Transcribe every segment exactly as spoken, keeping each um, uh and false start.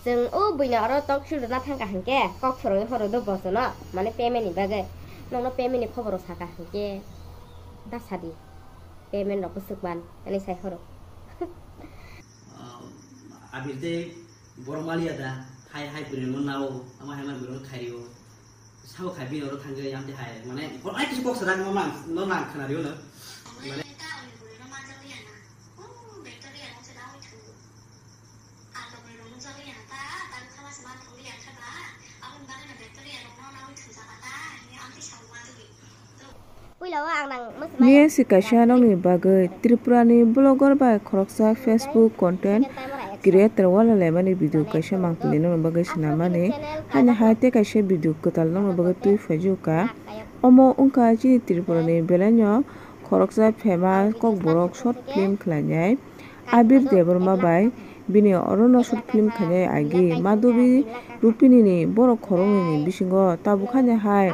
Chwng o buino oro talk show rwna thangkha hinkhe kok phwrwngwi horo do bosono, mane payment ni bagwi. Nokno payment ni khobor rok sakha hinkhe da sadi. Payment rok bwswk man, ani sai horo. Ah, abir tei borok maliya da, hai hai bwrwi rokno nao, ama hai ma bwrwi rokno khario. Sabo khai bini oro thangwi amtwi hai, mane, onek kisi kok sajak no nang, no nang khwna rio no. Mane, Puila o ang nang mwswk maya. Miya si kaisa nokni bagwi Tripura ni blogger bai khoroksa Facebook content creator wala laimani video kaisa mangpili nokni bagwi swnamani. Haino hai tei kaisa video kwtal nokni bagwi twi phaijuka. Omo wngkha chini Tripura ni belai no khoroksa famous kokborok short film khlainai. Abir Debbarma bai bini orono short film khainai agi Madhubi Rupini ni borok khoroknwi ni bisingo tabuk haino hai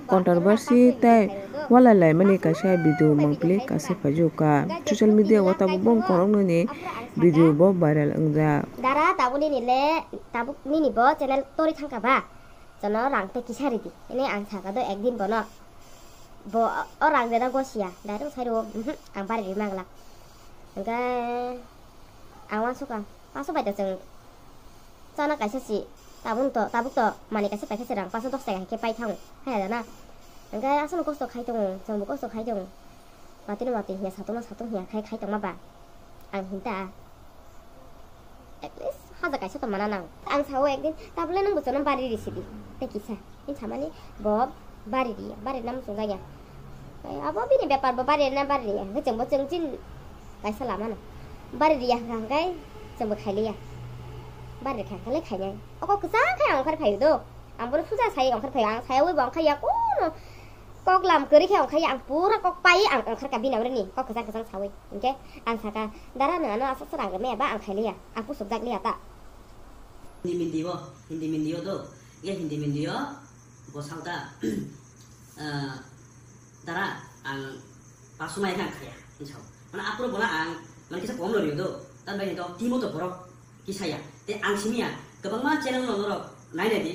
controversy tei walai laimani kaisa video mangpili kasa phaijuka. Social media o tabuk bong khoroknwi ni video bo viral wngjak. Dara tabuk nini le, tabuk nini bo channel tori thangkha ba? Jono rang tei kisa ridi. Ini ang saka do ekdin bono. Bo o rang reda gosia. Direct sai rwo, mhm, ang bari ri mangla. Hingke ang wansukha. Paso bai da chwng chana kaisa si. Tabuk to, tabuk to mani kaisa paikha se rang paso dos taka hai khe pai thango. Hai da na. Hingke aswk kosto khai tongo, chwngbo kosto khai tongo. Watwi no watwi hiya, satung no satung hiya khai, khai tongma ba. Ang hinta. At least haja kaisa to mana nang. Ang sao ekdin, tabole nang bochano bari risi di. Tei kisa. Hin samani bo bari ri, bari nam sunga ya. Abo bini bepar bo bari na bari ya. Hwcheng bo chwng chin kaisa lama no. Bari ri ya hwnkha hwnkhe chwng bo khailiya. Bari rikha hwnkhe le khainai. Oko kwchang khai ang ongkhar phaio do. Ang bono puja sai ongkhar phaio. Ang saya wi bo ongkhar ya kono. Kok lam kwrwi khe ongkhai ang pura kok pai ang ongkhar ka bini amrwini kok kwchang kwchang sawi. Hinkhe ang saka, "Dara, nwng ano aswk swrang rwmaya ba ang khailiya, ang pusukjak liya ta." Hindi mindi o, hindi mindi o do, ye hindi mindi o, bo sao ta, "Ah, dara, ang pasumai khe ang khaya," hinwi sao. Mane aphuru bono ang, mane kisa kom loriyo do, tambai hinto timo to borok kisaya. Tei ang simiya, kwbangma channel no norok nainai di.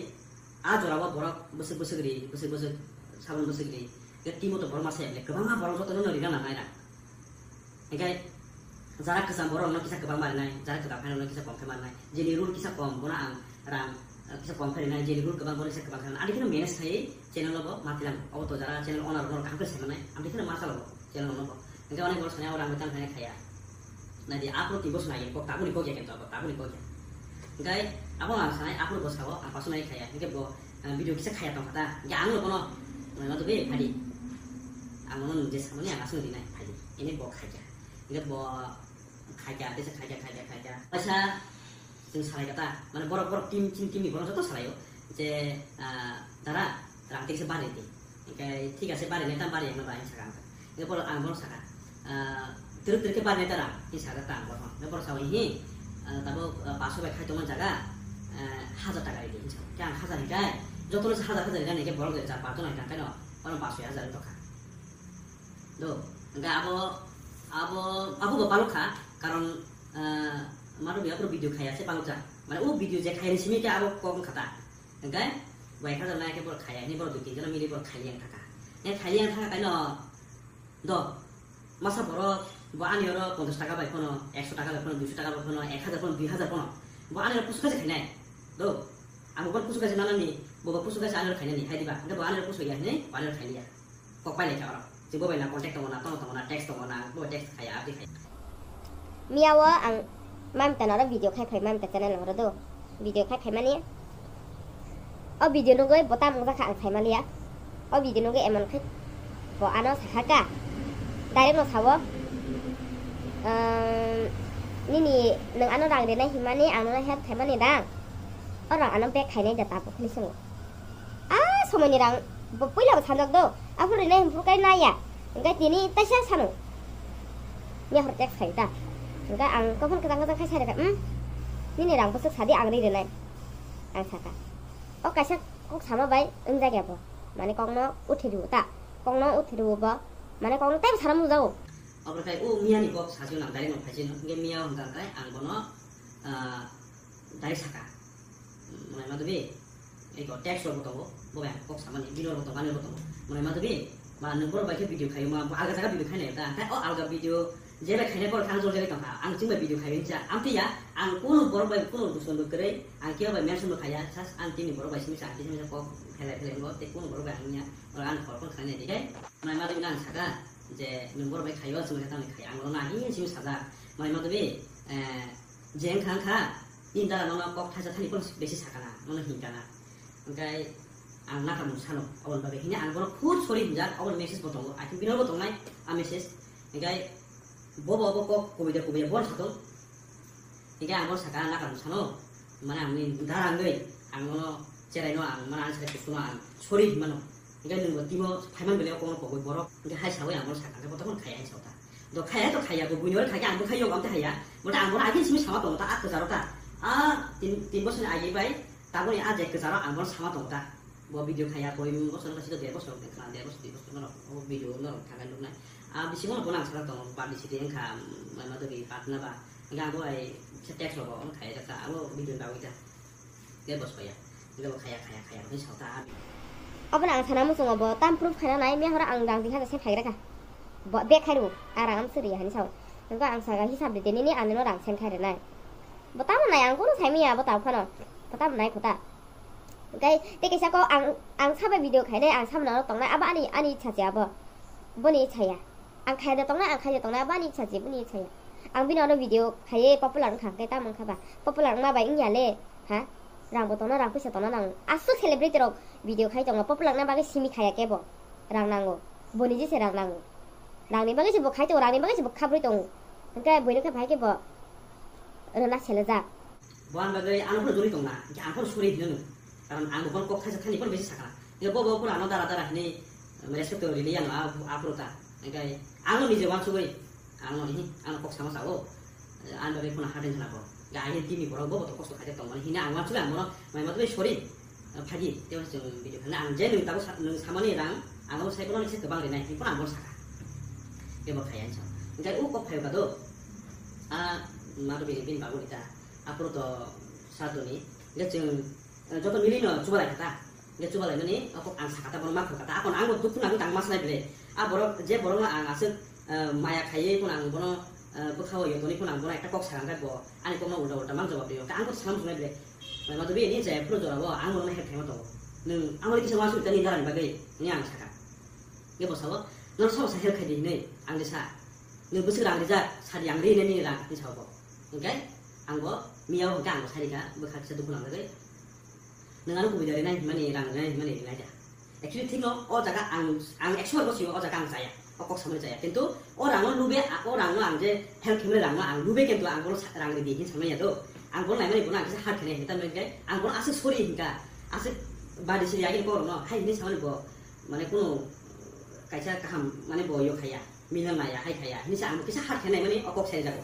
A jora o borok bwswk bwswk ri, bwswk bwswk sabon bwswk ri. Tei timo to borok masa ya bele, kwbangma borok jotono no rina nangnai rang. Hinkhe jara kwcham borok no kisa kwbang marinai, jara kwtal khaino no kisa kom khe marinai. Jeni rule kisa kom, bono ang rang, eh, kisa kom khe rinai, jeni rule kwbang bono kisa kwbang khe rinai. Ani kheno manage khai channel o bo ma tilang. Obo to jara channel owner borok kaham khe sai manai, ang kheno ma chalo. Channel no bo. Hingke onek borok sani abo rang bai tang thani khaya. Nai di, aphuru twi boso nai kok tabuni kok ya kento, abo tabuni kok ya. Hingke abo ang sanai, aphuru bo sao, ang pasu nai khaya. Hingke bo, ah, video kisa khaya tong kha ta. Hingke ang no bono, ma tu be phadi. Ang bono je samani ang asung di nai phadi. Ini bo khaya. Hingke bo khaya, desa khaya, khaya, khaya. Paisa Chwng salai kha ta, mane borok, borok team, team, team ni borok joto salai o je, ah, dara, rang tei kisa bari di. Hingke thik ase, bari nai ta, bari ang no bai saka ang. Hingke borok, ang borok saka, ah, twrwk twrwk khe bari nai ta rang, hing saka ta ang borok. Hingke borok sao hi, ah, tabuk, ah, paso bai khai tongma jaga, ah, hajar taka ridi hing saka. Khe ang hajar hingkai, joto no se hajar hajar rina hingke borok je char paanch jon hingka khe no, bono paso hai hajar wng tongkha. Do, hingke abo, abo, abo bo palok kha, karon, ah, mano biya puro video khaya se palok jak. Mane o video je khaya ni simi khe abo kok wng kha ta. Hingke bo ek hajar nai khe borok khaya, hini borok dui tin jona mili borok khaya yang thaka. Yang khaya yang thaka kaino, do, masa borok, bo ani oro ponchash taka bai phano, ekso taka bai phano, duiso taka bai phano, ek hajar phano, dui hajar phano. Bo ani oro kusu kaisa khainai. Do, ang bo kusu kaisa nanani, bo bo kusu kaisa ani oro khainani, hai diba? Hingke bo ani oro kusu ya hinui, bo ani oro khailiya. Kok pai lai kha oro. Je bo bai na contact tongo na, tono tongo na, text tongo na, bo text khaya, abdi khaya. Miya o ang mamta noro video khai phai mamta channel noro do. Video khai phai mani. O video nugui bo tam wngjakha ang sai maliya. O video nugui emon khai bo ano sakha ka. Direct no sao. Ehm, nini nwng ano rang rinai himani ang nono help khai mani dang. O rang ano back khainai da tabuk hinui swngo. A somoini rang bo puila bo sanjak do. Aphuru rinai himphuru kai naya. Hingke tini taisa sano. Miya hor text khai ta. Hingke ang kophon kwchang kwchang khai sari kha, "Hmm? Nini rang bwswk sadi ang ri rinai." Ang saka. O kaisa kok sama bai wngjakya bo. Mane kokno uthi rw ta. Kokno uthi rw bo. Mane kokno tei sana mujao. Obo khai o miya ni kok sajo nang direct no phaisino. Hingke miya hwnka khe ang bono, ah, dai saka. Twi, eko text rok bo tongo, bo bai kok samani, bini rok bo tongo, ani rok bo tongo. Mwnai ma twi, ba nwng borok bai khe video khaio ma, bo alga jaga video khainai ta. Tei o alga video je bai khainai borok khe ang jor jagwi tongkha. Ang chwng bai video khaio hinsa. Amtwi ya, ang kunu borok bai kunu duson bo kwrwi, ang kebo bai mention bo khaiya, sas ang tini borok bai simi sa, ang tini kok phelai phelai bo, tei kunu borok bai ang ya, oro ang khor khor khainai di khe. Mwnai ma twi nang saka, je nwng borok bai khaio, chwng bai khe tamni khai, ang bono na hi simi sajak. Mwnai ma twi, eh, je wngkha wngkha, nini dara nono kok thaisa thani phano besi sakana, nono hinkana. Hingkai ang nakarmung sano, aboni bagwi hini ang bono khub sorry hinjak, aboni message bo tongo, I think bini bo tongnai a message. Hingkai bobo obo kok kubui de kubui ya bono satung. Hingkai ang bono saka nakarmung sano, mane ang ni dara wngwi ang bono cherai no ang mane ang saka kusuno ang sorry hinmano. Hingkai nwng bo timo phaiman bele okono kogwi borok hingkai hai sawi ang bono saka hingkai boto bono khaya hai sota. Do khaya to khaya bo buino khaya ang bo khaya ang te haya. Boto ang bono agin simi sama tongo ta a kwcharo ta. A tin tin bosoni agi bai taboni a je kwcharo ang bono sama tongo ta. Bo video khaya koi bosor kasi to der bosor de khana der bosor di bosor no o video no thagai luknai. A bisingo bono ang saka tongo publicity wngkha mama to bi patna ba. Hingkai ang bo ai se text rogo ang khaya ta abo video bagwi ta. Khe bos paya. Khe bo khaya, khaya, khaya, hwnwi sao ta. Abono ang sana muchungo bo tam proof khaina nai, mia hora ang rang di hajar sen khai rwkha. Bo bag khai rw, a rang am suri hwnwi sao. Nokha ang saka hisab di, nini ani no rang sen khai rwnai. Bo tamo nai ang kunu sai mia bo tamo phano. Bo tamo nai kho ta. Tei, tei kaisa ko ang, ang sabai video khainai, ang samano tongnai, abo ani, ani ichha se abo. Boni ichha ya. Ang khaida tongnai, ang khaida tongnai, abo ani ichha se, boni ichha ya. Ang bini ano video khaiwi popular wngkha, hwnkhe tamo wngkha ba? Popular wngma bai wngya le, ha? Rang bo tongna, rang puisa tongna nang. Aswk celebrity rok video khai tongo, popular wngna bagwi simi khaya kebo. Rang nango. Boni jese rang nango. Rangni bagwi se bo khai tongo, rangni bagwi se bo khabrwi tongo. Hwnkhe buino khe bahai khe bo rwna selejak. Bo ang bagwi ano phano joli tongna, hwnkhe ang phano sorry hino nung. Karon ang bo bono kok thaisa thani bono bisi sakha. Hwnkhe bo bo phano ano dara dara hinwi, um, respect to rili ano a, a phuru ta. Hwnkhe ang no nije wansugwi, ang no, hi, ang no kok sama sao. Ang bagwi phano hatin sana bo. Ga ahi tini borok bo bo to kosto khaijak tongmani hino ang wansugwi ang bono mai matwi sorry. Phagi, tei chwng video khe ang je nwng tabuk sa-, nwng samani rang, ang abo sai kono se kwbang rinai, hwnwi phano ang bono sakha. Kebo khai ang sa. Hwnkhe o kok phaio kado, a, ma to bini, bini bagwi ta, aphuru to sa toni, hwnkhe chwng, eh, joto mili no chubalai kha ta. Hwnkhe chubalaimani, o kok ang sakha ta, bono ma khor kha ta, akon ang bo dukhu nangwi tang ma sanai bwle. A borok, je borok no ang aswk, eh, maya khaiwi phano ang bono, eh, bwkha o yotoni phano ang bono ekta kok sakha, hwnkhe bo ani kokno ulta ulta mang jawab rio. Hwnkhe ang bo sana muchungnai bwle. Mai ma to bini jaya phuru jora bo ang bono help khaima tongo. Nwng ang bai kisa wansuk tani dara ni bagwi, ni ang saka. Ye bo sao, nor sao sa help khai di hinwi, ang de sa. Nwng bwswk rang rijak, sadi ang ri nani rang, ni sao bo. Hwnkhe, ang bo miya o hwnkhe ang bo sadi kha, bwkha kisa dukhu nang bagwi. Nwng ano kubui da rinai hinmani, rang rinai hinmani rinai da. Actually, thik no, o jaga ang, ang ekso bar bo sio, o jaga ang chaya, o kok samani chaya. Kintu o rang no lube, a, o rang no ang je help khimre rang no ang lube, kintu ang bono sa-, rang ridi hin samani ya do. Ang bono laimani bono ang kisa hard khenai hinta mengke, ang bono aswk sorry hinka, aswk badi siri agini kok no, hai hinwi samani bo, mane kuno kaisa kaham, mane bo yo khaya, milang naya, hai khaya, hinwi sa ang kisa hard khenai mani o kok sai jago.